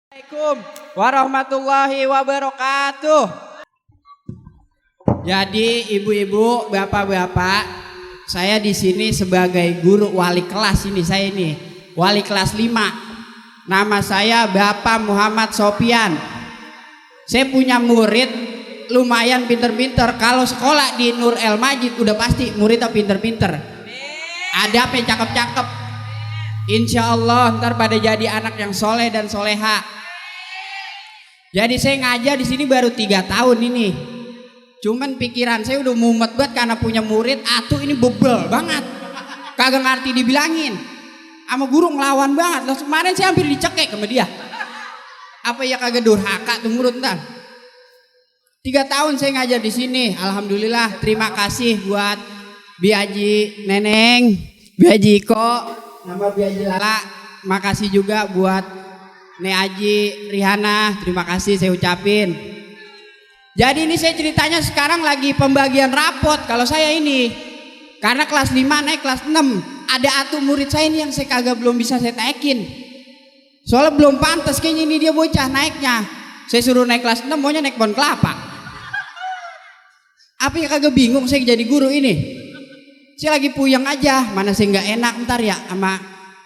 Assalamualaikum warahmatullahi wabarakatuh. Jadi ibu-ibu, bapak-bapak, saya di sini sebagai guru wali kelas ini. Saya ini wali kelas 5. Nama saya Bapak Muhammad Sofian. Saya punya murid lumayan pinter-pinter. Kalau sekolah di Nur El Majid udah pasti muridnya pinter-pinter. Ada apa yang cakep-cakep. Insya Allah ntar pada jadi anak yang soleh dan soleha. Jadi saya ngajar di sini baru 3 tahun ini. Cuman pikiran saya udah mumet banget karena punya murid atuh ini bebel banget. Kagak ngerti dibilangin. Sama guru ngelawan banget. Lalu kemarin saya hampir dicekek sama dia. Apa ya kagak durhaka tuh murid ntar. 3 tahun saya ngajar di sini. Alhamdulillah. Terima kasih buat Biaji Neneng, Biaji Iko, nama Biaji Lala. Makasih juga buat Ne Aji Rihana. Terima kasih saya ucapin. Jadi ini saya ceritanya sekarang lagi pembagian rapot. Kalau saya ini karena kelas 5 naik kelas 6, ada atuh murid saya ini yang saya kagak belum bisa saya naikin. Soalnya belum pantas kayaknya ini dia bocah naiknya. Saya suruh naik kelas 6 maunya naik pohon kelapa. Apa ya kagak bingung saya jadi guru ini. Saya lagi puyeng aja, mana saya nggak enak ntar ya sama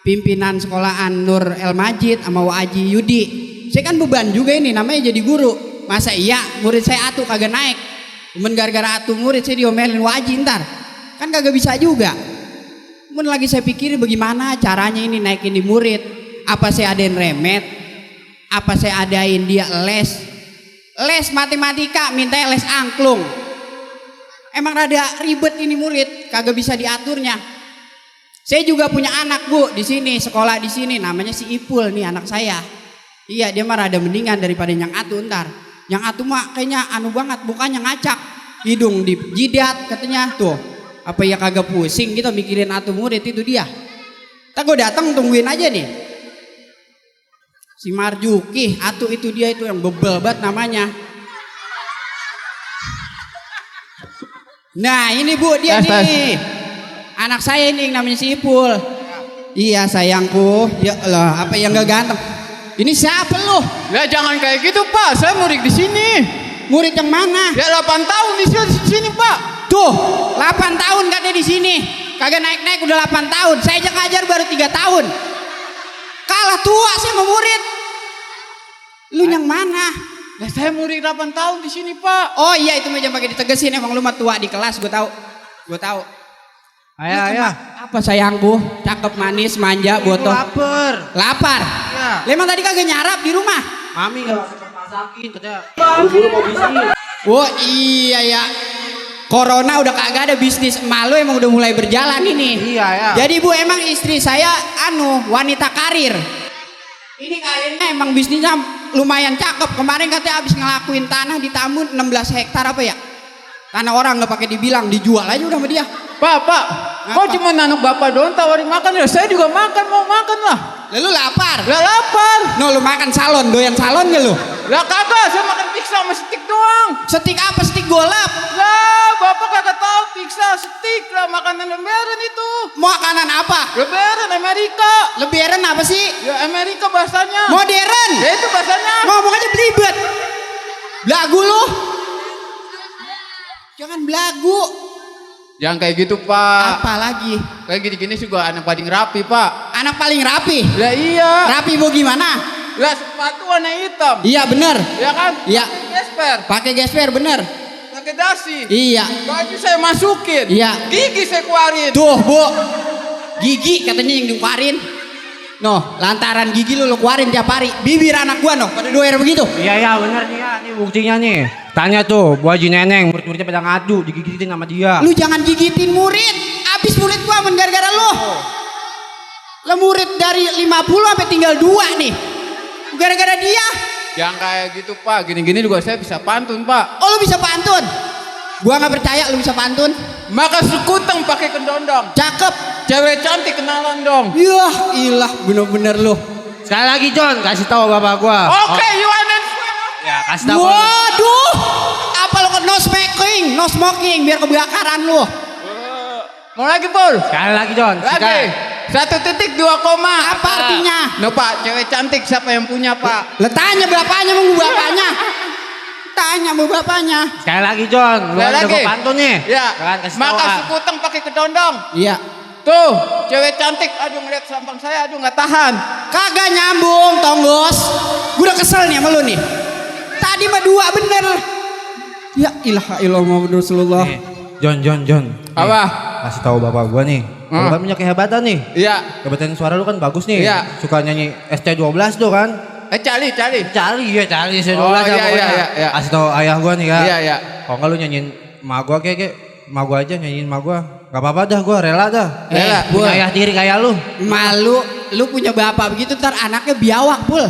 pimpinan sekolahan Nur El Majid sama Waji Yudi. Saya kan beban juga ini namanya jadi guru. Masa iya murid saya atuh kagak naik. Cuman gara-gara atuh murid saya diomelin Waji ntar. Kan kagak bisa juga. Cuman lagi saya pikir bagaimana caranya ini naikin di murid. Apa saya adain remet? Apa saya adain dia les? Les matematika minta les angklung. Emang rada ribet ini murid, kagak bisa diaturnya. Saya juga punya anak bu di sini, sekolah di sini, namanya si Ipul nih anak saya. Iya dia mah rada mendingan daripada yang atuh ntar. Yang atuh mah kayaknya anu banget, bukannya ngacak, hidung di jidat katanya tuh. Apa ya kagak pusing kita mikirin atuh murid itu dia. Ntar gue datang tungguin aja nih. Si Marjuki, atuh itu dia itu yang bebel banget namanya. Nah ini bu dia nih anak saya ini yang namanya si Ipul. Iya sayangku. Ya Allah apa yang gak ganteng. Ini siapa lu? Ya jangan kayak gitu pak. Saya murid di sini. Murid yang mana? Ya 8 tahun di sini pak. Tuh 8 tahun katanya di sini. Kagak naik-naik udah 8 tahun. Saya aja ngajar baru 3 tahun. Kalah tua sih sama murid. Lu yang mana? Ya saya murid 8 tahun di sini pak. Oh iya itu meja pakai ditegesin. Emang lu mah tua di kelas gue tahu. Gue tahu. Ayah. Apa sayangku? Cakep, manis, manja, botol. Lapar. Lapar? Iya. Emang tadi kagak nyarap di rumah? Mami gak masakin katanya. Buru-buru mau bisnis. Oh iya ya. Corona udah kagak ada bisnis. Malu emang udah mulai berjalan ini. Iya ya. Jadi bu emang istri saya wanita karir. Ini karirnya emang bisnisnya lumayan cakep. Kemarin katanya habis ngelakuin tanah di Tambun 16 hektar apa ya? Tanah orang nggak pakai dibilang, dijual aja udah sama dia. Pak, kok cuma nanuk bapak doang tawarin makan ya? Saya juga makan, mau makan lah. Lalu lapar? Gak lapar. No lu makan salon, doyan salon gak lu? Lah kagak, saya makan pizza sama stik doang. Stik apa? Stik golap? Lah, bapak kagak tahu pizza, stik lah makanan lebaran itu. Makanan apa? Lebaran Amerika. Lebaran apa sih? Ya Amerika bahasanya. Modern. Ya itu bahasanya. Ngomong aja belibet. Belagu lu. Jangan belagu. Jangan kayak gitu pak. Apa lagi? Kayak gini-gini juga anak paling rapi pak. Anak paling rapi. Lah iya. Rapi bu gimana? Lah sepatu warna hitam. Iya bener. Ya kan? Iya. Pakai gesper. Pakai gesper bener. Pakai dasi. Iya. Baju saya masukin. Iya. Gigi saya keluarin. Tuh bu. Gigi katanya yang dikeluarin. Noh, lantaran gigi lu keluarin tiap hari. Bibir anak gua noh, pada doer begitu. Iya bener nih ya, ini buktinya nih. Tanya tuh Bu Haji Neneng, murid-muridnya pada ngadu, digigitin sama dia. Lu jangan gigitin murid. Abis murid gua gara-gara lu. Lu murid dari 50 sampai tinggal 2 nih. Gara-gara dia. Jangan kayak gitu pak. Gini-gini juga saya bisa pantun pak. Oh lu bisa pantun? Gua nggak percaya lu bisa pantun. Maka sekuteng pakai kendondong. Cakep. Cewek cantik kenalan dong. Yah ilah bener-bener lu. Sekali lagi John, kasih tahu bapak gua. Oke, you want it? Ya, kasih tahu. Waduh. Apa lu no smoking? No smoking biar kebakaran lu. Mau lagi Pul? Sekali lagi John. Lagi. 1.2 koma. Apa artinya? No Pak, cewek cantik siapa yang punya Pak? Lah tanya bapaknya mau bapaknya. Tanya mau bapaknya. Sekali lagi John, lu Sekali udah lagi. gua pantun nih. Ya. Kan kasih Maka tahu, si Kuteng pakai kedondong. Iya. Tuh, cewek cantik, aduh ngeliat sampang saya, aduh nggak tahan. Kagak nyambung, Tonggos. Gue udah kesel nih sama lu nih. Tadi mah 2 bener. Ya ilaha illallah Muhammadur Rasulullah. Nih, John. Apa? Kasih tahu bapak gua nih. Lu kan punya kehebatan nih. Iya. Kehebatan suara lu kan bagus nih. Iya. Suka nyanyi ST12 tuh kan. Cali. Cari ST12 Oh, ya iya, pokoknya. iya. Kasih tahu ayah gua nih ya. Iya. Kalau enggak lu nyanyiin emak gua kayak emak gua aja nyanyiin emak gua. Gak apa-apa dah, gua rela dah. Rela, Punya gua. ayah tiri kayak lu. Malu, lu punya bapak begitu ntar anaknya biawak, Pul.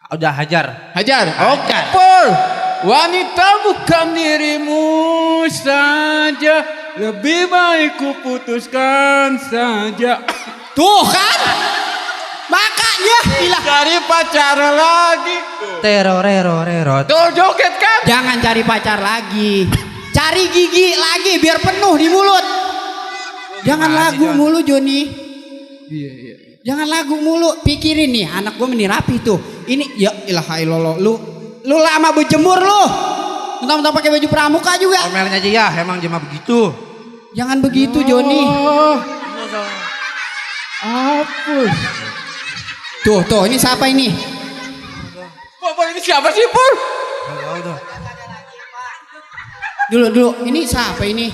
Udah hajar. Hajar. Oke, Pul. Wanita bukan dirimu saja, lebih baik ku putuskan saja. Tuh kan? Makanya bilang Cari pacar lagi. Teror. Tuh joget kan? jangan cari pacar lagi. Cari gigi lagi biar penuh di mulut. Jangan lagu mulu Joni. Iya. Jangan lagu mulu. Pikirin nih anak gue meni rapi tuh. Ini ya ilaha illallah lu lama berjemur lu. Mentang-mentang pakai baju pramuka juga. Omelin aja ya, emang dia mah begitu. Jangan begitu Joni. Hapus. Tuh ini siapa ini? Bapak ini siapa sih Pul? Dulu ini siapa ini?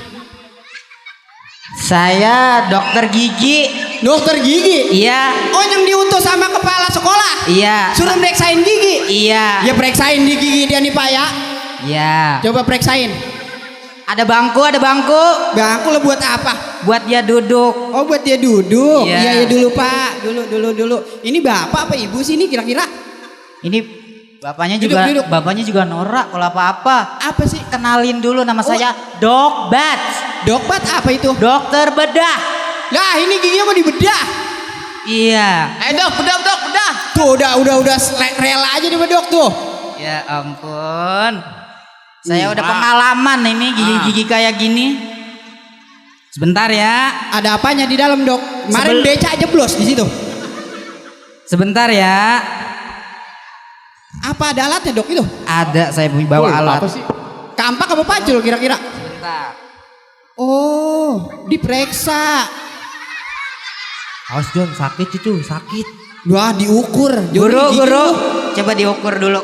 Saya dokter gigi. Dokter gigi. Iya, Oh yang diutus sama kepala sekolah. iya, Suruh periksain gigi. iya, Ya periksain di gigi dia nih Pak ya. iya. Coba periksain. Ada bangku. Bangku lo buat apa? Buat dia duduk. Oh buat dia duduk. Iya. Iya dulu Pak. Dulu. Ini bapak apa ibu sih ini kira-kira? Ini bapaknya Duduk, juga, duduk. bapaknya juga norak kalau apa-apa. Apa sih? Kenalin dulu nama saya Dok Bats, Dokbat apa itu? dokter bedah. Lah ini giginya mau dibedah. Iya. Dok, bedah. Tuh udah rela aja di bedok tuh. Ya ampun. Saya udah pengalaman ini gigi-gigi kayak gini. Sebentar ya. Ada apanya di dalam dok? Kemarin beca jeblos di situ. Sebentar ya. Apa ada alatnya dok itu? Ada, saya bawa alat. Apa sih? Kampak apa pacul kira-kira? Sebentar. Oh diperiksa. Awas John, sakit itu, sakit. Wah diukur. Joni, Guru, gigi guru, lu. coba diukur dulu.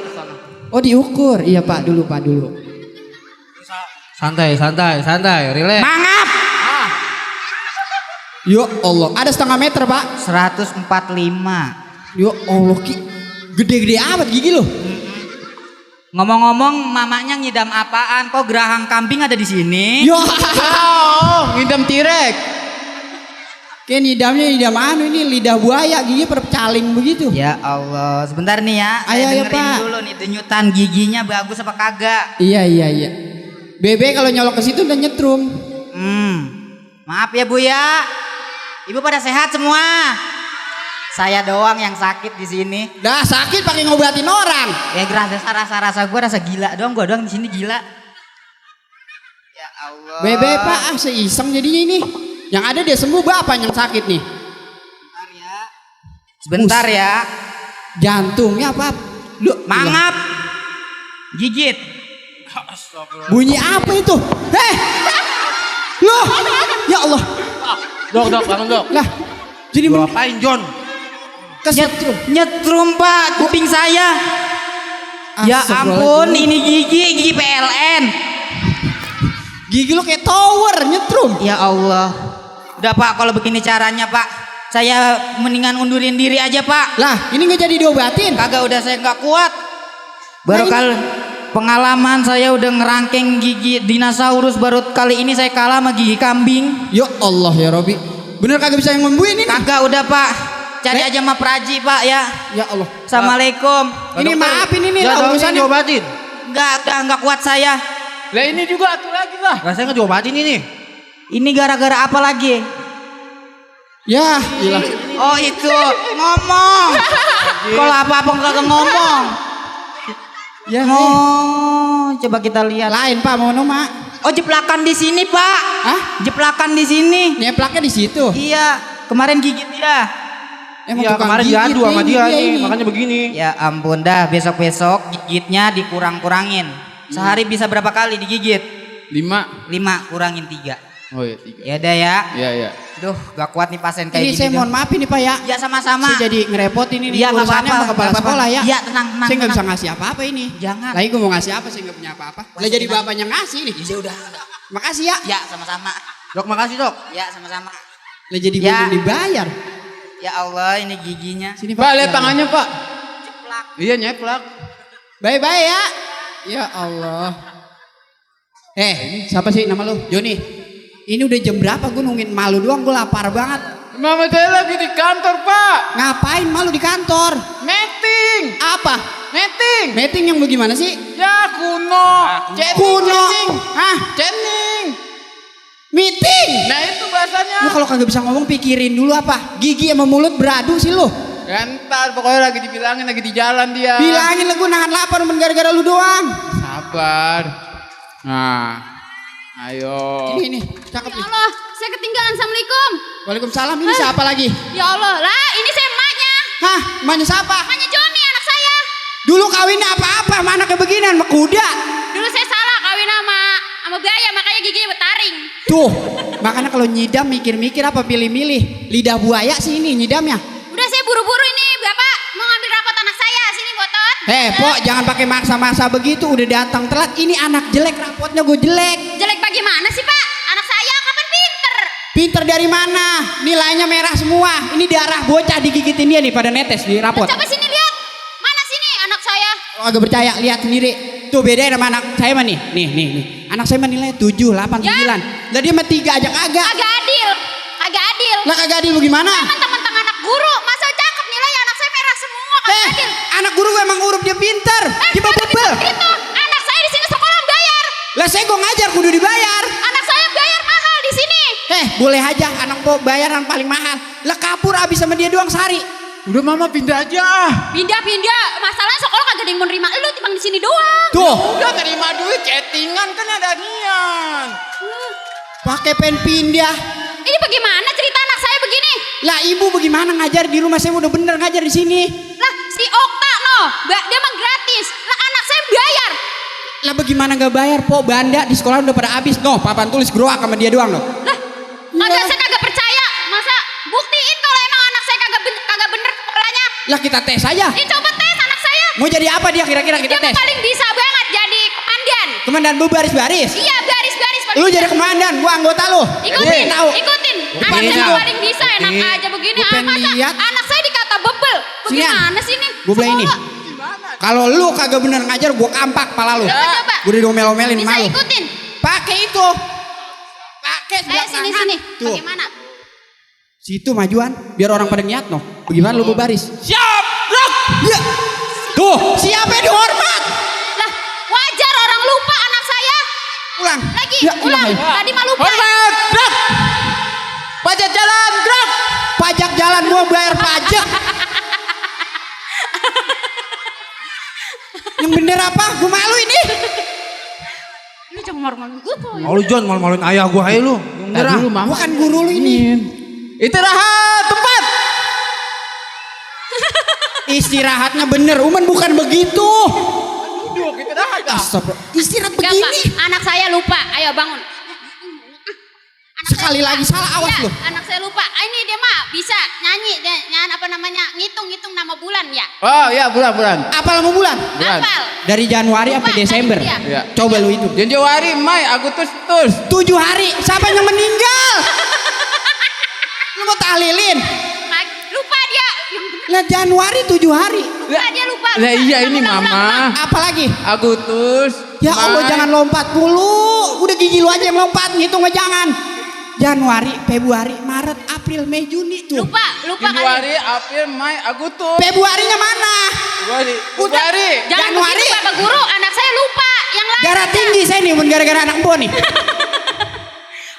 Oh diukur. Iya Pak dulu. Santai, relax. Mangap. Ya Allah, ada setengah meter Pak. 145. Ya Allah Ki, gede-gede amat gigi lo. Ngomong-ngomong, mamanya ngidam apaan? Kok gerahang kambing ada di sini? Ya, Ngidam tirek. kayak nidam anu ini lidah buaya gigi percaling begitu. Ya Allah, sebentar nih ya. Ayo, Saya dengerin Pak. dulu nih denyutan giginya bagus apa kagak? Iya. Bebe kalau nyolok ke situ udah nyetrum. Maaf ya Bu ya. Ibu pada sehat semua. Saya doang yang sakit di sini. Dah sakit pakai ngobatin orang. Ya rasa gue rasa gila doang, gue doang di sini gila. Ya Allah. Bebe Pak seiseng jadinya ini. Yang ada dia sembuh bapak yang sakit nih. Sebentar ya. Jantungnya apa? Lu Mangap. Gigit. bunyi apa itu? Loh, ya Allah. Dok, bangun dok. Lah, jadi Lu apain John? kesetrum. Nyetrum Pak kuping saya. Ya ampun, ini gigi PLN. Gigi lu kayak tower nyetrum. Ya Allah. Udah Pak, kalau begini caranya Pak, saya mendingan undurin diri aja Pak. Lah, ini nggak jadi diobatin. Kagak, udah saya nggak kuat. Baru Nah, kali pengalaman saya udah ngerangkeng gigi dinosaurus, baru kali ini saya kalah sama gigi kambing. Ya Allah ya Robi. Bener kagak bisa yang ngembuin ini. Kagak, udah Pak. Cari aja sama Praji Pak ya. Ya Allah. Assalamualaikum. Ini maaf ini Ya lah dong, urusannya. diobatin. Nggak kuat saya. Lah ini juga atur lagi lah. Rasanya nggak diobatin ini. Ini gara-gara apa lagi? Ya, ilah. Oh itu ngomong. Kalau apa-apa nggak ngomong. Ya, Oh, coba kita lihat. lain Pak mau mak. Oh, jeplakan di sini, Pak. Hah? Jeplakan di sini. Nyeplaknya di situ. Iya, kemarin gigit dia. Emang Iya tukang kemarin gigit diadu sama ini, dia nih, ini. makanya begini. Ya ampun dah, besok-besok gigitnya dikurang-kurangin. Sehari bisa berapa kali digigit? 5. 5 kurangin 3. Oh ya 3. Ya udah ya. Iya iya. Duh, gak kuat nih pasien kayak Ini gini. saya mohon Dong. maaf ini Pak ya. Ya sama-sama. Saya jadi ngerepotin ini Iya, nggak urusannya apa-apa, sama kepala nggak apa-apa. sekolah ya. Iya, tenang. Saya nggak bisa ngasih apa-apa ini. Jangan. Lagi gue mau ngasih apa, saya nggak punya apa-apa. Lah jadi bapaknya ngasih nih. Ya udah. Makasih ya. Ya sama-sama. Dok makasih dok. Ya sama-sama. Lah jadi gue Ya. yang dibayar. Ya Allah, ini giginya. Sini Pak lihat tangannya Pak. Jeplak. Iya nyeplak. Bye-bye ya. Ya Allah. Siapa sih nama lu? Joni. Ini udah jam berapa? Gue nungguin malu doang, gue lapar banget. Mama saya lagi di kantor Pak. Ngapain malu di kantor? Meeting. Apa? Meeting. Meeting yang bagaimana sih? Ya kuno. Kuno. Cening. Hah? Cening. Meeting? Nah itu bahasanya. Lu kalau kagak bisa ngomong pikirin dulu apa? Gigi sama mulut beradu sih lu. Ntar pokoknya lagi dibilangin lagi di jalan dia. Bilangin lah gue nahan lapar men gara-gara lu doang. Sabar. Nah. Ayo. Ini cakep Ya nih. Allah, saya ketinggalan. Assalamualaikum. Waalaikumsalam, ini siapa lagi? Ya Allah, lah ini saya emaknya. Hah, emaknya siapa? Emaknya Joni, anak saya. Dulu kawinnya apa-apa sama anaknya beginian, sama kuda. Dulu saya salah kawin sama Baya, makanya giginya bertaring. Tuh, makanya kalau nyidam mikir-mikir apa pilih-milih. Lidah buaya sih ini nyidamnya. Udah saya buru-buru ini, Bapak mau ngambil rapot anak saya. Sini botot. Pok, jangan pakai maksa-maksa begitu, udah datang telat. Ini anak jelek, rapotnya gue jelek. Jelek bagaimana sih, Pak? Anak saya kapan pinter? Pinter dari mana? Nilainya merah semua. Ini darah bocah digigitin dia nih pada netes di rapot. Coba sini lihat. Mana sini anak saya? Kalau agak percaya, lihat sendiri. Tuh beda sama anak saya mah nih. Nih. Anak saya mah nilai 7, 8, 9. Ya. Lah dia mah 3 aja kagak. Agak adil. Agak adil. Lah kagak adil lu gimana? Mentang-mentang anak guru, masa cakep nilai anak saya merah semua, kagak adil. Anak guru emang huruf dia pinter. Dia Tapi bebel. begitu, anak saya di sini sekolah bayar. Lah saya gue ngajar kudu dibayar. Anak saya bayar mahal di sini. Boleh aja anak gue bayaran paling mahal. Lah kapur abis sama dia doang sehari. Udah mama pindah aja. Pindah. Masalahnya sekolah kagak ada yang mau nerima lu, timbang di sini doang. Tuh, Udah terima duit chattingan kan ada nian. pakai pen pindah. Ini bagaimana cerita anak saya begini? Lah ibu bagaimana ngajar di rumah saya udah bener ngajar di sini. Lah si Okta no, dia mah gratis. Lah anak saya bayar. Lah bagaimana nggak bayar po banda di sekolah udah pada habis. No, papan tulis groak sama dia doang loh. Lah, kagak saya kagak percaya. Masa buktiin kalau emang anak saya kagak bener kepalanya. Lah kita tes aja. Ini coba tes anak saya. Mau jadi apa dia kira-kira kita Dia tes? mah paling bisa banget jadi komandan. Komandan bu baris-baris. Iya, baris. Lu jadi komandan, gua anggota lu. Ikutin, Tahu. ikutin. Buktiin Anak saya dong. paling bisa, enak Buktiin. aja begini. Gua pengen Masa lihat. anak saya dikata bebel. Sini, An. Bagaimana sih ini? Gua bilang ini. Sekolah. Kalau lu kagak bener ngajar, gua kampak pala lu. Coba. Gua diomel-omelin Bisa malu. ikutin. Pakai itu. Pakai sebelah Sini. kanan. Tuh. Bagaimana? Situ majuan, biar orang pada niat noh. Bagaimana lu berbaris? Siap, Rok. Ya. Tuh, siapa yang dihormat? Lah, wajar orang lupa anak saya. Ulang. Lagi, Ya, ulang. ya. Tadi mah lupa. Hormat, Rok. Pajak jalan, Rok. Pajak jalan gua bayar pajak. Yang bener apa? Gua malu ini. Ini jangan malu-malu gue tuh. Malu John, malu-maluin ayah gua aja lu. Tadi dulu mama. Gua kan guru lu ini. Istirahat tempat. Istirahatnya bener, Uman bukan begitu. Duduk istirahat. Astagfirullah. Istirahat Enggak, Pak. begini. Anak saya lupa. Ayo bangun. Sekali lagi salah, awas Ya, lu. anak saya lupa. Ini dia mah bisa nyanyi, apa namanya? Ngitung nama bulan ya. Oh ya bulan. Apal mau bulan? Bulan. Hafal. Dari Januari Lupa, sampai Desember. tadi dia. Iya. Coba lu itu. Januari, Mei, Agustus, 7 hari. Siapa yang meninggal? Lu mau tahlilin? Lupa dia. Yang bener. Lah Januari 7 hari. Lupa dia lupa. Lah iya ini Ulang. mama. Apalagi? Agustus. Ya Allah Mei. jangan lompat mulu. Udah gigi lu aja yang lompat, ngitung aja jangan. Januari, Februari, Maret, April, Mei, Juni tuh. Lupa kali. Januari, April, Mei, Agustus. Februarinya mana? Februari. Jangan Januari. begitu Bapak Guru, anak saya lupa. Yang lain. Darah tinggi saya nih, bukan gara-gara anak gua nih.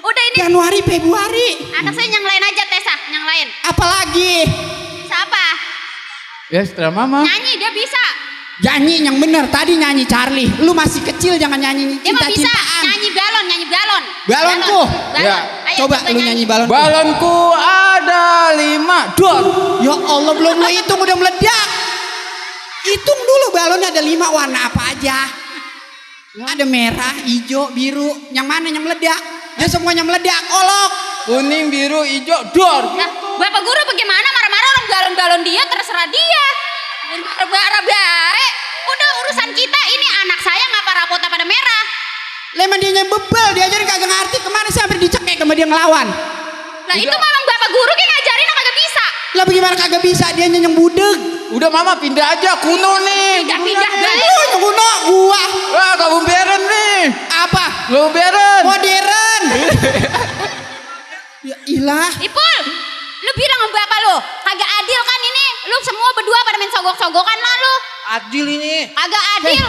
Udah ini Januari, Februari. anak saya yang lain aja Tessa, yang lain. Apalagi? Bisa apa? Ya setelah mama. Nyanyi dia bisa. Nyanyi yang bener. Tadi nyanyi Charlie. Lu masih kecil jangan nyanyi Dia mah bisa cinta-cintaan. nyanyi balon, nyanyi Balonku. Ya. Ayo, Coba lu nyanyi balonku. Balonku ada 5 dor. Ya Allah, belum lu hitung udah meledak. Hitung dulu balonnya ada 5 warna apa aja. Ada merah, hijau, biru. Yang mana yang meledak? Ya semuanya meledak. Olok. Kuning, biru, hijau, dor. Nah, Bapak Guru bagaimana marah-marah orang galon-galon dia terserah dia. Marah-marah baik. Udah urusan kita ini anak saya ngapa rapotnya pada merah. Leman dia bebel, diajarin kagak ngerti. Kemana sih hampir dicekek sama dia ngelawan. Lah itu memang Bapak Guru kayak ngajarin kagak bisa. Lah bagaimana kagak bisa, dia yang budeg. Udah mama pindah aja, kuno nih. Pindah-pindah Kuno nih. baik. Lu yang kuno, gua. Wah, kamu beren nih. Apa? Kamu beren. Modern. Ya ilah. Ipul, lu bilang sama bapak lu, kagak adil kan ini? Lu semua berdua pada main sogok-sogokan lah lu. Adil ini. Kagak adil.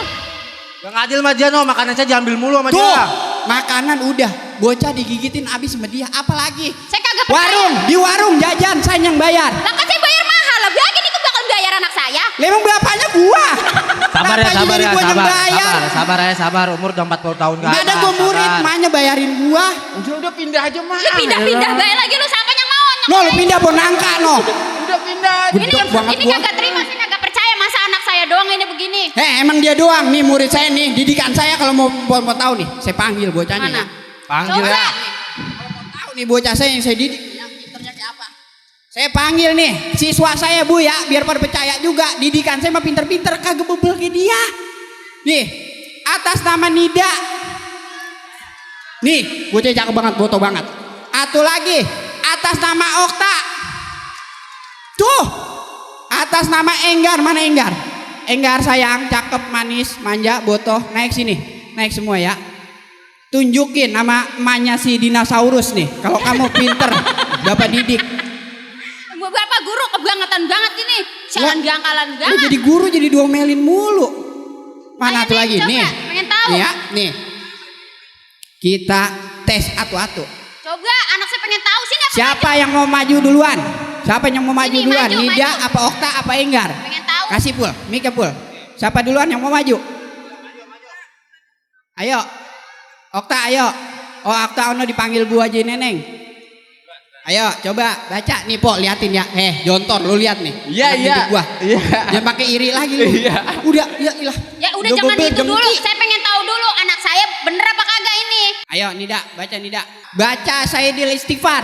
Yang adil mah dia no, makanan saya diambil mulu sama Tuh, dia. makanan udah. Bocah digigitin abis sama dia. Apalagi? Saya kagak percaya. Warung, di warung jajan saya yang bayar. Lah kan saya bayar mahal lah. Lagi itu bakal bayar anak saya. Memang bapaknya gua. Sabar ya, Kenapa sabar jadi ya, gua yang sabar. bayar? Sabar. Umur udah 40 tahun kan. Gak ada gua murid, maknya bayarin gua. Udah pindah aja mah. Lu pindah-pindah baik lagi lu siapa yang mau? No, lu pindah Bonangka no. Udah pindah aja. Ini Gedek banget ini gua. kagak terima, saya kagak percaya masa anak saya doang ini begini. Emang dia doang nih murid saya nih. Didikan saya kalau mau tahu nih, saya panggil bocahnya. Mana? Panggil Coba. ya. Tahu nih bocah saya yang saya didik. Yang pinternya kayak apa? Saya panggil nih siswa saya Bu ya, biar pada percaya juga. Didikan saya mah pinter-pinter, kagak bebel kayak dia. Nih, atas nama Nida. Nih, bocah cakep banget, foto banget. Atu lagi, atas nama Okta. Tuh, atas nama Enggar, mana Enggar? Enggar sayang, cakep, manis, manja, botoh. Naik sini, naik semua ya. Tunjukin nama emaknya si dinosaurus nih. Kalau kamu pinter, Bapak didik. Bapak Guru kebangetan banget ini. Sialan gangkalan Lu banget. jadi guru jadi diomelin mulu. Mana Ayo tuh nih, lagi? coba, Nih. pengen tahu. Nih ya, nih. Kita tes atu-atu. Coba anak saya pengen tahu sini apa? Siapa yang mau maju duluan? Siapa yang mau maju Ini, duluan? maju, Nida maju. apa Okta apa Enggar? Pengen tahu. Kasih pul, Mika pul. Siapa duluan yang mau maju? Ayo. Okta ayo. Oh Okta ono dipanggil Bu Haji Neneng. Ayo coba baca nih Po, liatin ya. Jontor lu lihat nih. Iya, Anak iya. didik gua. Iya. Jangan pakai iri lagi lu. Iya. Udah, ya ilah. Ya udah jangan bebel, itu dulu. dengki. Saya pengen tahu dulu anak saya bener apa kagak ini. Ayo Nida, baca Nida. Baca Sayyidil Istighfar.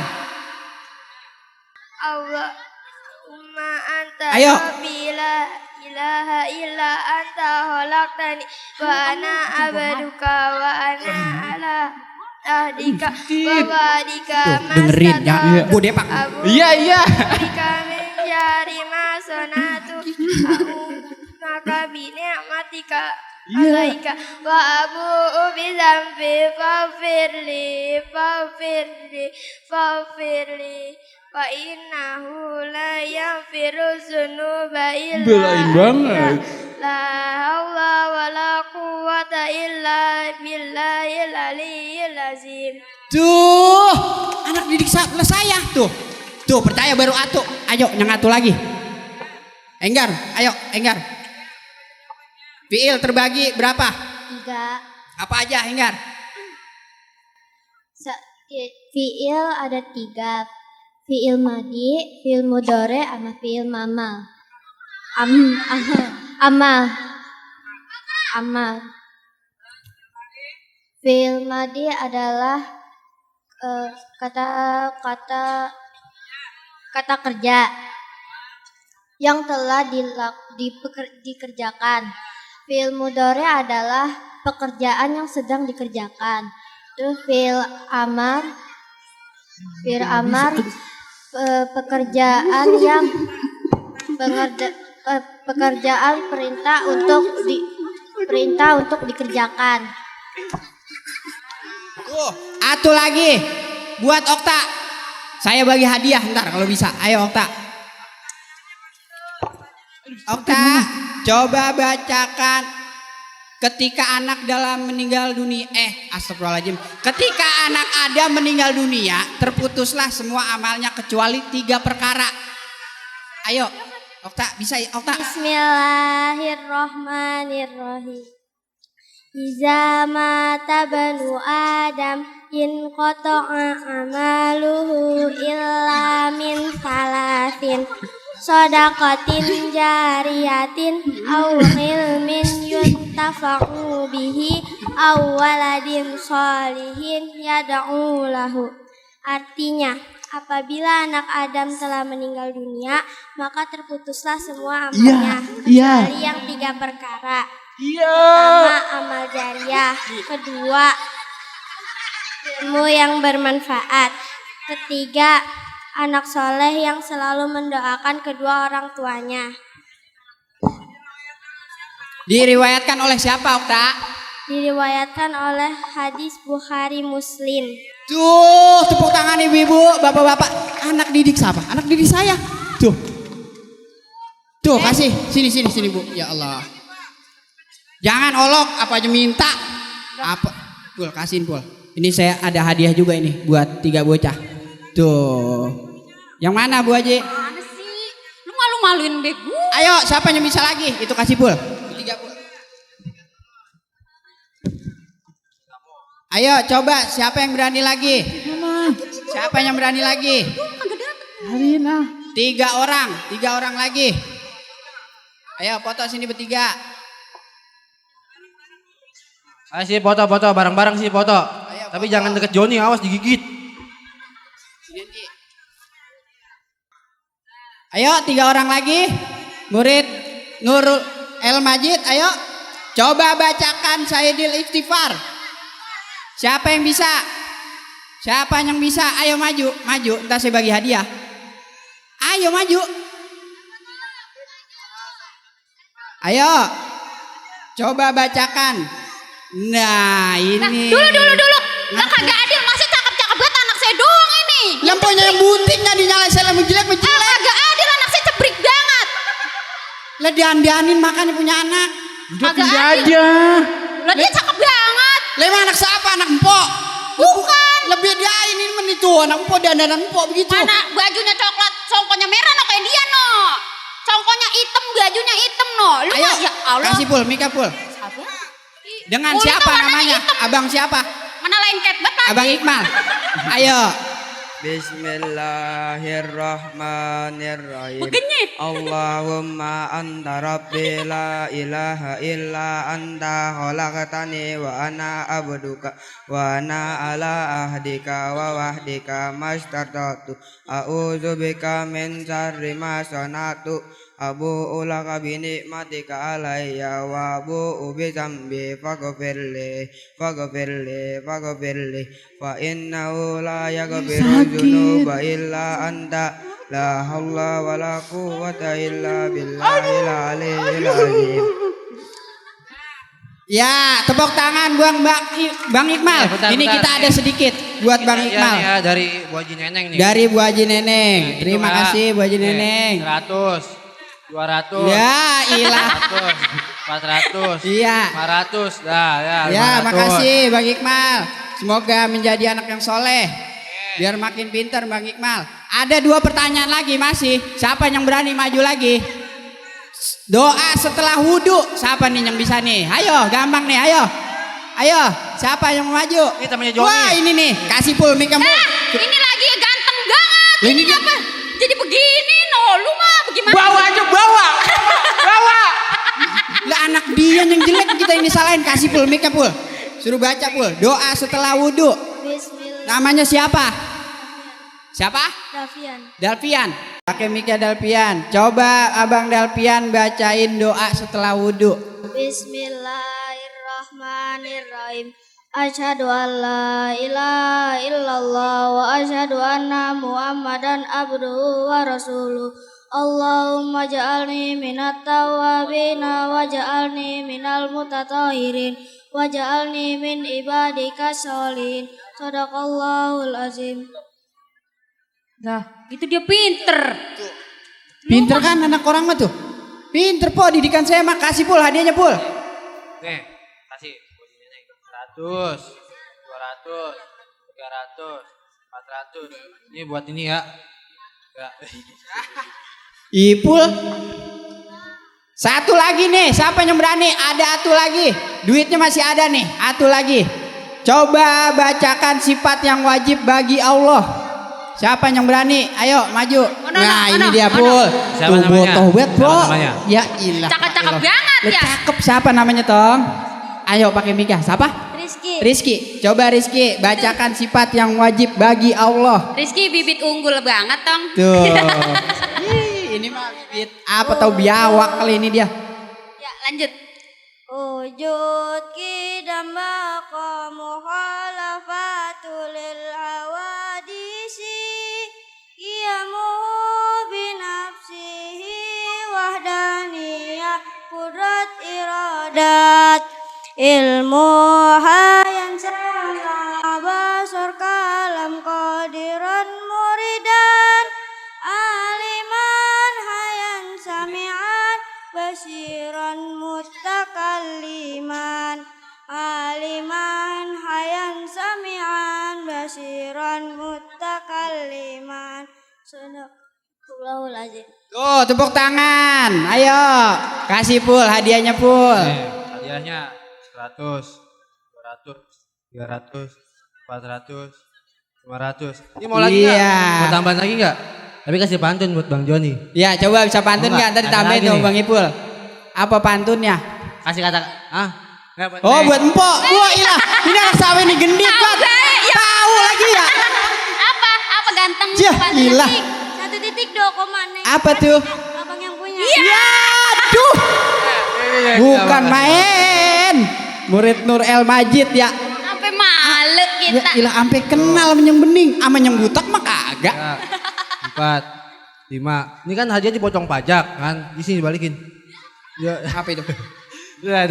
Allahumma anta Ayo. rabbi la ilaha illa anta khalaqtani wa ana abduka wa ana ala ahdika wa wa'dika Dengerin ya. Bu Depak. Iya. Bika min syarri ma sanatu maka bi ni'matika alaika wa abu'u bi dzambi faghfirli wa innahu la yaghfiru dzunuba illa Belain banget. la haula wala quwwata illa billahil aliyyil azim. Tuh, anak didik saya tuh. Tuh, percaya baru atu. Ayo, yang atu lagi. Enggar, ayo, Enggar. Fiil terbagi berapa? 3. Apa aja, Enggar? Fiil ada 3. Fiil madi, fiil mudore, sama fiil mamal. Amal. Fiil madi adalah kata kerja yang telah dikerjakan. Fiil mudore adalah pekerjaan yang sedang dikerjakan. Terus fiil amar pekerjaan yang pekerjaan perintah untuk dikerjakan. Tuh, atu lagi. Buat Okta. Saya bagi hadiah ntar kalau bisa. Ayo Okta. Okta, coba bacakan ketika anak dalam meninggal dunia. Astagfirullahaladzim. Ketika anak Adam meninggal dunia, terputuslah semua amalnya kecuali 3 perkara. Ayo, Okta bisa Okta. Bismillahirrahmanirrahim. Iza mata banu Adam in qata'a amaluhu illa min salasin shadaqatin jariyatin aw ilmin yuntafa'u bihi aw waladin sholihin yad'u lahu. Artinya, apabila anak Adam telah meninggal dunia, maka terputuslah semua amalnya, kecuali yang 3 perkara. Pertama, amal jariah. Kedua, ilmu yang bermanfaat. Ketiga, anak soleh yang selalu mendoakan kedua orang tuanya. Diriwayatkan oleh siapa, Okta? Diriwayatkan oleh hadis Bukhari Muslim. Tuh, tepuk tangan ibu-ibu, bapak-bapak. Anak didik siapa? Anak didik saya. Tuh. Tuh, kasih. Sini, Bu. Ya Allah. Jangan olok, apa aja minta. Apa? Pul, kasihin Pul. Ini saya ada hadiah juga ini buat 3 bocah. Tuh. Yang mana Bu Haji? Mana sih? Lu malu-maluin bego. Ayo, siapa yang bisa lagi? Itu kasih Pul. 3 Pul. Ayo, coba siapa yang berani lagi? Siapa yang berani lagi? 3 orang lagi. Ayo, foto sini bertiga. Ayo sih foto bareng-bareng sih foto. Tapi jangan deket Joni, awas digigit. Ayo 3 orang lagi. Murid Nurul El Majid, ayo. Coba bacakan Sayyidil Istighfar. Siapa yang bisa? Siapa yang bisa? Ayo maju. Entar saya bagi hadiah. Ayo maju. Ayo. Coba bacakan. Nah ini. Dulu. Lah kagak adil, masa cakep-cakep banget anak saya doang ini. Lampunya yang bunting nggak dinyalain, saya lampu jelek. Kagak adil, anak saya cebrik banget. Lah diandanin makanya punya anak. Kagak Pindah adil. aja. Lah dia cakep banget. Lah emang anak siapa? Anak empok? Bukan. Lebih dia ini menitu anak empok, dandanan empok begitu. Mana bajunya coklat, songkonya merah no kayak dia no. Songkonya hitam, bajunya hitam no. Lu Ayo, ya Allah. kasih Pul, Mika Pul. Siapa? Dengan Kulit siapa warnanya namanya? hitam. Abang siapa? Mana lengket banget. Abang Iqmal. Ayo. Bismillahirrahmanirrahim. Begenyit. Allahumma anta rabbi la ilaha illa anta khalaqtani wa ana abduka wa ana ala ahdika wa wahdika mastartatu a'udzu bika min syarri ma sanatu abu'u laka bi ni'matika alayya wa abu'u bi dzambi faghfirli fa innahu la yaghfiru dzunuba illa anta la haula wa la quwwata illa billahil aliyyil azim. Ya, tepuk tangan buang Bang Iqmal. Bentar, Ini bentar. kita ada sedikit buat Bang Iya Iqmal. nih ya, dari Bu Haji Neneng nih. Dari Bu Haji Neneng. Nih, Terima itu, Mbak. kasih Bu Haji Nih, Neneng. 100, 200. Ya, ilah. 400, Iya. 500. Dah, ya. Ya, 500. makasih Bang Iqmal. Semoga menjadi anak yang soleh. Biar makin pintar Bang Iqmal. Ada 2 pertanyaan lagi masih. Siapa yang berani maju lagi? Doa setelah wudhu. Siapa nih yang bisa nih? Ayo, gampang nih, ayo. Siapa yang mau maju? Ini temannya Joni. Wah, ini nih. Kasih Pul, Mika Pul. Ini lagi ganteng banget. Lah, Ini ini dia- apa? Jadi begini no. Lu mah bagaimana? Bawa aja, bawa. Lah anak dia yang jelek kita ini salahin. Kasih Pul, Mika Pul. Suruh baca Pul. Doa setelah wudhu. Bismillah. Namanya siapa? Siapa? Dafian. Dalpian. Pakai Mika Dalpian. Coba Abang Dalpian bacain doa setelah wudhu. Bismillahirrahmanirrahim. Asyhadu an la ilaha illallah wa asyhadu anna Muhammadan abduhu wa rasuluh. Allahumma ja'alni minat tawabina wa ja'alni minal mutatahhirin wa ja'alni min ibadika sholihin. Sadaqallahul azim. Nah, itu dia pinter. Pinter kan anak orang mah tuh. Pinter po, didikan saya mah. Kasih Pul, hadiahnya Pul. Nih, kasih Bu Haji Neneng. 100, 200, 300, 400. Ini buat ini ya. Enggak. Ipul. Satu lagi nih, siapa yang berani? Ada atu lagi. Duitnya masih ada nih, atu lagi. Coba bacakan sifat yang wajib bagi Allah. Siapa yang berani? Ayo maju. Nah, ini dia Pul. Siapa Tuh namanya? botoh bet, Siapa Bro. namanya? Ya ilah. Cakep-cakep banget Lu ya. cakep, siapa namanya, Tong? Ayo pakai mika. Siapa? Rizky. Rizky. Coba Rizky bacakan sifat yang wajib bagi Allah. Rizky bibit unggul banget Tong. Tuh. Ih, ini mah bibit apa tahu biawak kali ini dia. Ya lanjut. Wujud kidam baqa mukhalafatul hawadisi qiyamu binafsihi wahdaniyah qudrat iradat ilmu hayan sama basar kalam qadiran muridan aliman hayan sami'an basiran mutakalliman aliman hayan sami'an basiran mutakalliman Sadaqallahul azim. Tuh, tepuk tangan. Ayo, kasih Pul hadiahnya Pul. Hadiahnya 100, 200, 300, 400, 500. Ini mau lagi nggak? Iya. Mau tambahan lagi nggak? Tapi kasih pantun buat Bang Joni. Ya, coba bisa pantun Oh, nggak? Ntar ada ditambahin lagi tuh nih. Bang Ipul. Apa pantunnya? Kasih kata, nggak buat Oh, Neng. buat empok. Wah, ilah. Ini anak sawe nih gendit banget. Tahu lagi ya? Apa? Apa ganteng? Yah, Pantu gila. detik. 1.2 Apa tuh? abang yang punya. Ya, aduh. Bukan main. Murid Nur El Majid ya. Sampai males Ya, kita. ilah sampai kenal menyeng bening. Ama yang butak mah kagak. Ya, 4, 5. Ini kan hadiah dipotong pajak kan? Di sini dibalikin. Ya, Apa itu? udah,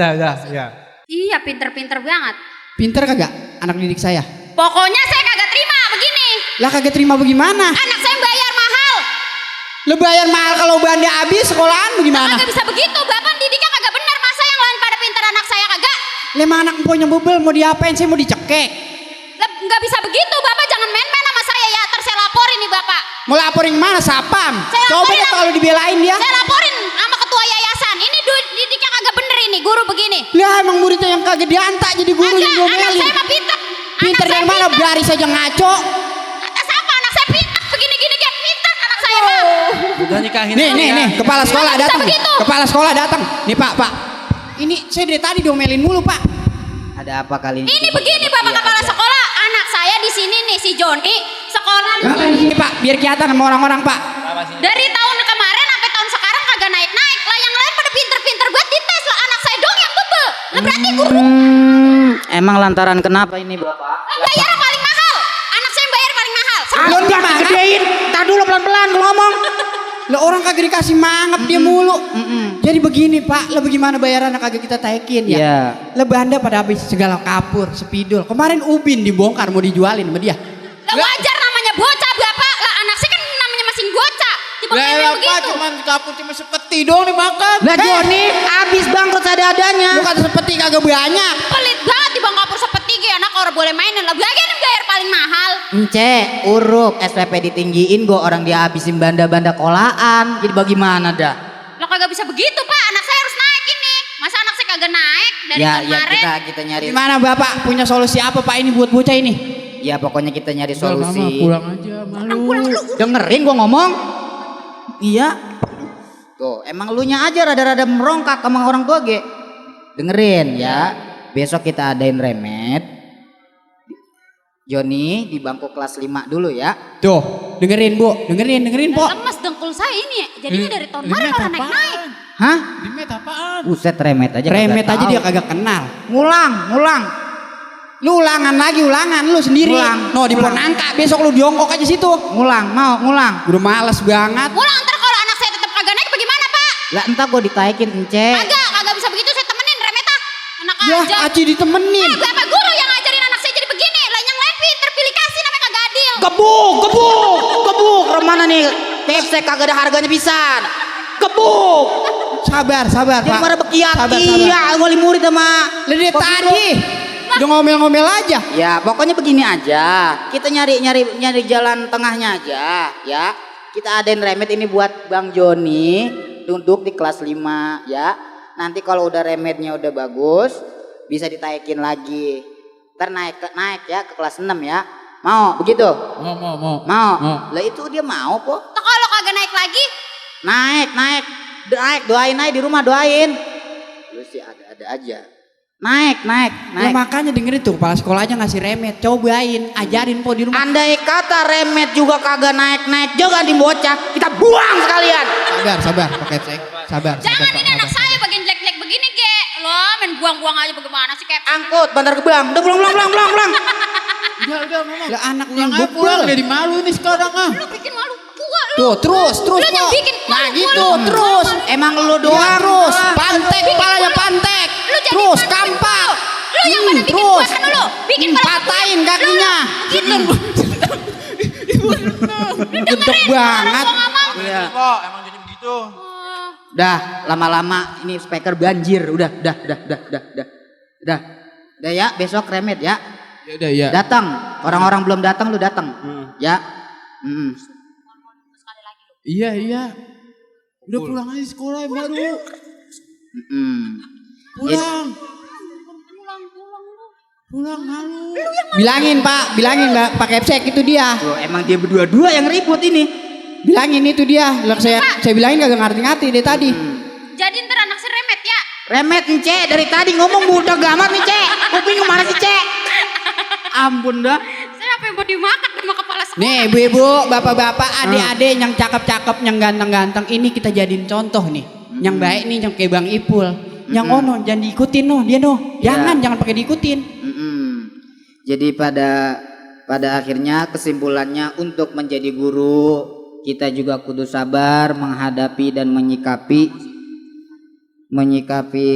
ya. Iya pinter-pinter banget. Pinter kagak anak didik saya? Pokoknya saya kagak terima begini. Lah kagak terima bagaimana? Anak saya bayar mahal. Lo bayar mahal kalau banda habis sekolahan bagaimana? Kagak bisa begitu. Bapak didiknya kagak benar. Masa yang lain pada pinter anak saya kagak? Lemah anak emponya bebel mau diapain? Saya mau dicekek. Lah, nggak bisa begitu. Bapak jangan main-main sama saya ya. Ntar saya laporin nih Bapak. Mau laporin kemana? Sapam. Saya Coba laporin deh kalau dibelain dia. Saya laporin sama ketua yayasan. Ini didiknya kagak bener ini. Guru begini. Lah emang muridnya yang kagak diantak jadi guru yang Kagak, anak diomelin. saya mah pinter. Pinter Anak dari saya mana? pinter. Baris saja ngaco. Atas apa anak saya pinter? Begini-gini dia pinter anak saya mah. Udah nikahin. Nih, aja nih, ya. nih, kepala sekolah Nggak bisa datang. begitu. Kepala sekolah datang. Nih Pak, Pak. Ini saya dari tadi diomelin mulu Pak. Ada apa kali ini? Ini begini Bapak Kepala Sekolah. Anak saya di sini nih si Joni sekolah di Ngapain sini. di sini Pak? Biar kelihatan sama orang-orang Pak. Dari tahun kemarin sampai tahun sekarang kagak naik-naik. Lah yang lain pada pinter-pinter buat dites lah anak saya dong yang bebel. Lah berarti guru Emang lantaran kenapa ini Bapak? lah bayar paling mahal. Anak saya yang bayar paling mahal. Belum gimana? Gedein, tar dulu pelan-pelan lu ngomong. Lah orang kagak dikasih mangap dia mulu. Jadi begini Pak, lah bagaimana bayaran kagak kita taikin ya? Iya. Lah Banda pada habis segala kapur, spidol. Kemarin ubin dibongkar mau dijualin sama dia. Lah wajar namanya bocah Bapak. Lah anak saya kan namanya masih bocah. Dibongkarin begitu. kapur cuma sepeti doang dimakan. Lah Joni abis bangkrut ada-adanya. Lu kata sepeti kagak banyak. Pelit banget di bangkapur seperti anak orang boleh mainin. Lah bagian yang bayar paling mahal. Ence, uruk SPP ditinggiin gua orang dihabisin banda-banda kolaan. Jadi bagaimana dah? Lah kagak bisa begitu Pak. Anak saya harus naik ini. Masa anak saya kagak naik dari Ya, tahun ya kemarin? kita nyari. Gimana Bapak punya solusi apa Pak ini buat bocah ini? Ya pokoknya kita nyari solusi. aja Pulang lu. Dengerin gua ngomong. Iya. Tuh, emang lu nya aja rada-rada merongkak sama orang tua ge. Dengerin ya. Besok kita adain remet. Joni di bangku kelas 5 dulu ya. Tuh, dengerin Bu, dengerin Po. Lemes dengkul saya ini ya. Jadinya dari tahun kemarin malah naik-naik. Hah? Remet apaan? Buset remet aja. Remet kagak aja tahu. dia kagak kenal. Ngulang. Lu ulangan lagi, ulangan lu sendiri. Ulang, No, di ulang. Ponangka besok lu diongkok aja situ. Ngulang. Udah males banget. Pulang ntar kalau anak saya tetap kagak naik bagaimana Pak? Lah entar gua ditaikin Ence. Kagak bisa begitu saya temenin remeta. Enak Ya, aja. Aci ditemenin. Bapak guru yang ngajarin anak saya jadi begini. Lah yang lain pinter pilih kasih namanya kagak adil. Gebuk. Remana nih? TFC kagak ada harganya pisan. Gebuk. Sabar, Jadi Pak. pada bekiat. Sabar. Iya, wali murid sama. Lah dari Pak tadi udah ngomel-ngomel aja. Ya pokoknya begini aja. Kita nyari jalan tengahnya aja ya. Kita adain remet ini buat Bang Joni. duduk di kelas 5 ya. Nanti kalau udah remednya udah bagus, bisa ditaikin lagi. Ntar naik ya ke kelas 6 ya. Mau begitu? Mau. Mau. Lah itu dia mau kok. Tuh kalau kagak naik lagi, Naik, doain aja di rumah, doain. Lu sih ada aja. Naik. Ya makanya dengerin tuh kepala sekolah aja ngasih remet, cobain, ajarin po di rumah. Andai kata remet juga kagak naik juga di bocah, kita buang sekalian. Sabar, pakai cek. Sabar. jangan ini anak saya bagian jelek-jelek begini, Ge. Lo main buang-buang aja bagaimana sih, Kep? Angkut, bantar geblang. Udah pulang. Udah ngomong. Lah anaknya yang Pulang, pulang bebel. jadi malu nih sekarang ah. Lu bikin malu gua lu. Tuh, terus Lu yang Po. bikin Nah malu gitu, gua, lu. terus. Emang lu Ya, doang. terus, pantek, kepalanya pantek. Lu jadi Terus, malu kampak. Lu yang pada bikin terus. gua kan lu. Bikin pada Patahin kakinya. Gitu. Gedek banget. Iya. Kok emang jadi begitu. Udah, lama-lama ini speaker banjir. Udah ya, besok remet ya. Ya udah ya. Datang. Orang-orang belum datang, lu datang. Ya. Iya. Udah pulang aja sekolah yang baru. Pulang malu. Bilangin Pak Kepsek itu dia. Tuh, emang dia berdua-dua yang ribut ini. Bilangin itu dia. Lah, saya bilangin kagak ngerti-ngerti dari tadi. Jadi ntar anak si remet ya. Remet Ence dari tadi ngomong budak gamat nih Cek. Kuping kemana sih Cek? Ampun dah. Saya apa yang mau dimakan sama kepala sekolah? Nih ibu-ibu, bapak-bapak, adik-adik yang cakep-cakep, yang ganteng-ganteng, ini kita jadiin contoh nih. Yang baik nih yang kayak Bang Ipul. Yang ono jangan diikutin dia jangan pakai diikutin. Jadi pada akhirnya kesimpulannya untuk menjadi guru kita juga kudu sabar menghadapi dan menyikapi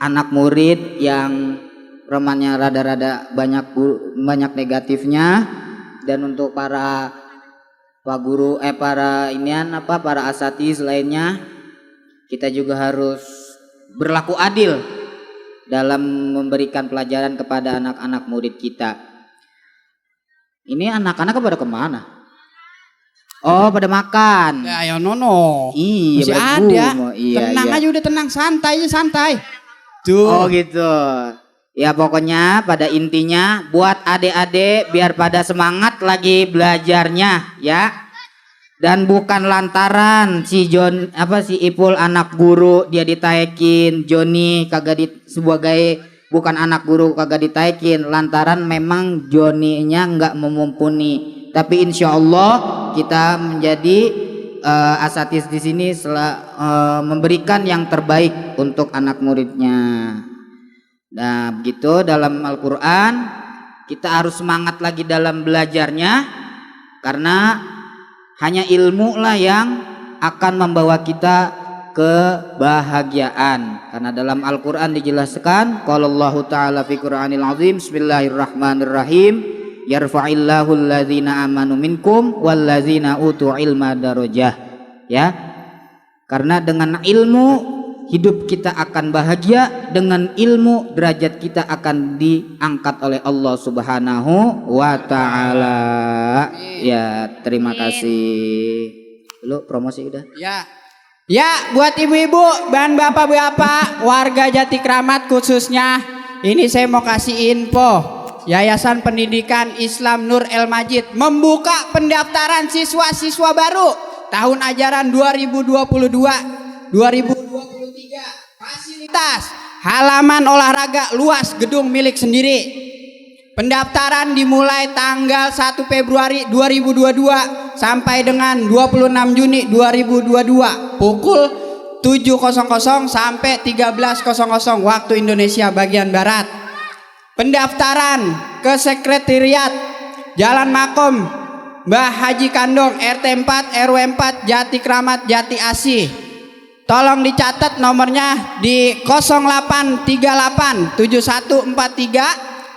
anak murid yang romannya rada-rada banyak negatifnya. Dan untuk para pak guru para asatiz lainnya, kita juga harus berlaku adil dalam memberikan pelajaran kepada anak-anak murid kita. Ini anak-anak pada kemana? Oh, pada makan. Ya ayo nono. Iya, masih pada ada. gua. Iya, Tenang iya. aja udah tenang, santai. Tuh. Oh gitu. Ya pokoknya pada intinya buat adik-adik biar pada semangat lagi belajarnya ya. Dan bukan lantaran si Ipul anak guru dia ditaikin, Joni kagak sebagai bukan anak guru kagak ditaikin, lantaran memang Joninya nggak memumpuni. Tapi insya Allah kita menjadi asatiz di sini memberikan yang terbaik untuk anak muridnya. Nah begitu dalam Al-Quran kita harus semangat lagi dalam belajarnya, karena hanya ilmu lah yang akan membawa kita kebahagiaan. Karena dalam Al-Quran dijelaskan, qala Allahu ta'ala fi Qur'anil azim, bismillahirrahmanirrahim, yarfa'illahu alladzina amanu minkum walladzina utu ilma darajah. Ya, karena dengan ilmu hidup kita akan bahagia, dengan ilmu derajat kita akan diangkat oleh Allah Subhanahu wa ta'ala. Ya, terima kasih. Lu promosi udah? Ya, buat ibu-ibu dan bapak-bapak warga Jati Kramat khususnya, ini saya mau kasih info. Yayasan Pendidikan Islam Nur El Majid membuka pendaftaran siswa-siswa baru tahun ajaran 2022-2023. Fasilitas halaman olahraga luas, gedung milik sendiri. Pendaftaran dimulai tanggal 1 Februari 2022 sampai dengan 26 Juni 2022 pukul 7.00 sampai 13.00 waktu Indonesia bagian Barat. Pendaftaran ke Sekretariat Jalan Makom Mbah Haji Kandong RT 4 RW 4 Jati Kramat Jati Asih. Tolong dicatat nomornya di 0838 7143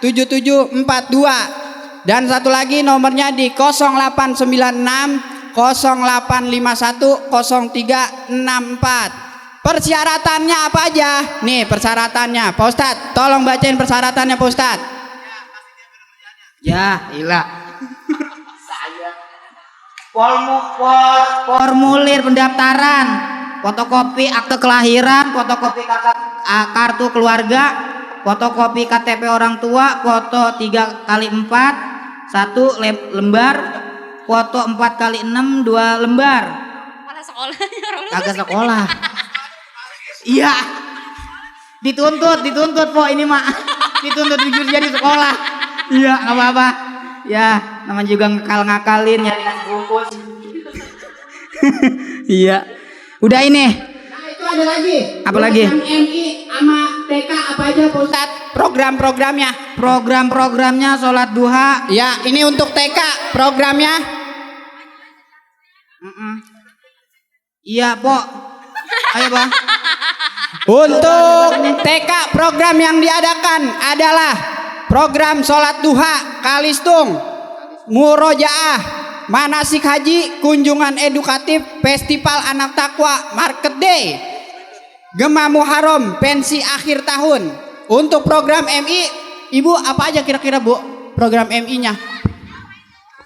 7742 dan satu lagi nomornya di 0896 0851 0364. Persyaratannya apa aja? Nih persyaratannya, Pak Ustadz. Tolong bacain persyaratannya, Pak Ustadz. Ya, ilah. Formulir pendaftaran fotokopi akte kelahiran, fotokopi kartu keluarga, fotokopi KTP orang tua, foto 3x4 1 lembar, foto 4x6 2 lembar. Malah sekolahnya orang lu. Kagak sekolah. Iya. Dituntut po ini mah. Dituntut jujur jadi sekolah. Iya, nggak apa-apa. Ya, namanya juga ngakalin nyari nasi bungkus. Iya. Udah ini. Nah, itu ada lagi. Apa lagi? Program MI sama TK apa aja Pak Ustadz? Program-programnya. Program-programnya sholat duha. Ya, ini untuk TK programnya. Iya, po. Ayo, Bang. Untuk TK program yang diadakan adalah program sholat duha, kalistung, murojaah, manasik haji, kunjungan edukatif, festival anak takwa, market day, Gema Muharram, pensi akhir tahun. Untuk program MI, Ibu apa aja kira-kira Bu program MI-nya?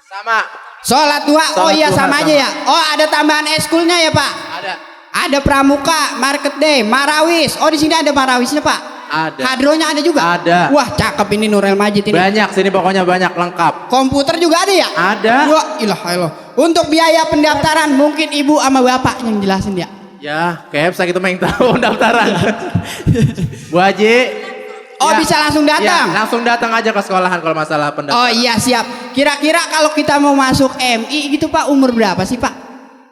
Sama. Sholat duha, oh Sholat iya duha sama aja ya. Oh ada tambahan eskulnya ya Pak? Ada. Ada pramuka, market day, marawis. Oh di sini ada marawisnya Pak? Ada. Hadronya ada juga? Ada. Wah cakep ini Nurul Majid ini. Banyak sini pokoknya banyak lengkap. Komputer juga ada ya? Ada. Wah ilah ilah. Untuk biaya pendaftaran mungkin ibu sama bapak yang jelasin ya. Ya, kayak saya gitu main tahu pendaftaran. Bu Haji. Oh bisa langsung datang? Ya, langsung datang aja ke sekolahan kalau masalah pendaftaran. Oh iya siap. Kira-kira kalau kita mau masuk MI gitu Pak umur berapa sih Pak?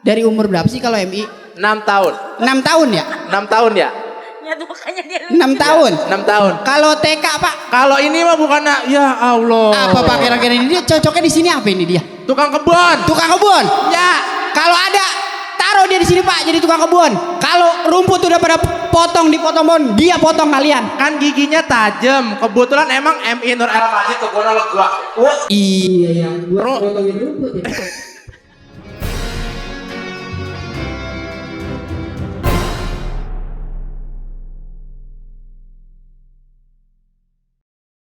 Dari umur berapa sih kalau MI? 6 tahun. 6 tahun ya? 6 tahun ya? Ya tuh makanya dia 6 tahun? 6 tahun. Kalau TK Pak? Kalau ini mah bukan, ya Allah. Apa Pak kira-kira ini dia cocoknya di sini apa ini dia? Tukang kebun. Tukang kebun? Ya. Kalau ada taruh dia di sini Pak jadi tukang kebun. Kalau rumput udah pada dipotong pohon, dia potong kalian. Kan giginya tajam. Kebetulan emang MI Nur El Majid kebunnya lega. Iya ya, buat potongin rumput ya.